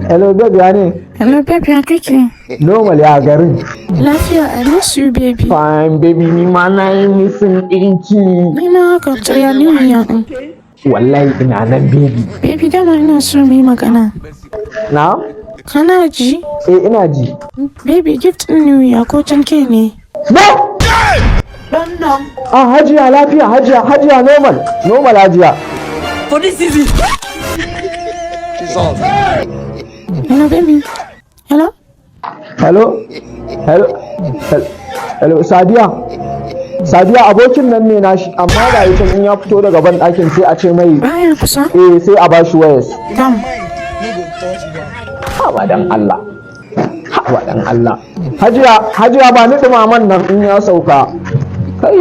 Hello baby, ya ne? Hello baby, ya kake? Normal, ya garin? Lafiya, I miss you, baby. Fine baby, ni ma na yi missing ɗinki. Ni ma haka, to ya new year ɗin? Wallahi ina nan, baby. Baby, dama ina so mu yi magana. Na? Kana ji? Eh, ina ji. Baby, gift ɗin new year ko 10K ne? No! Ɗan nan. Ah, Hajiya, lafiya? Hajiya, Hajiya, normal. Normal, Hajiya. For this season. Jesus. Hello baby. Hello? Hello? Hello? Hello, Sadiya. Sadiya, abokin nan ne nashi, amma ga can in ya fito daga ban ɗakin sai a ce mai Baya kusa? Eh, sai a bashi wayas. Gam. Haba dan Allah. Haba dan Allah. Hajiya, Hajiya, ba ni dumaman nan in ya sauka. Kai.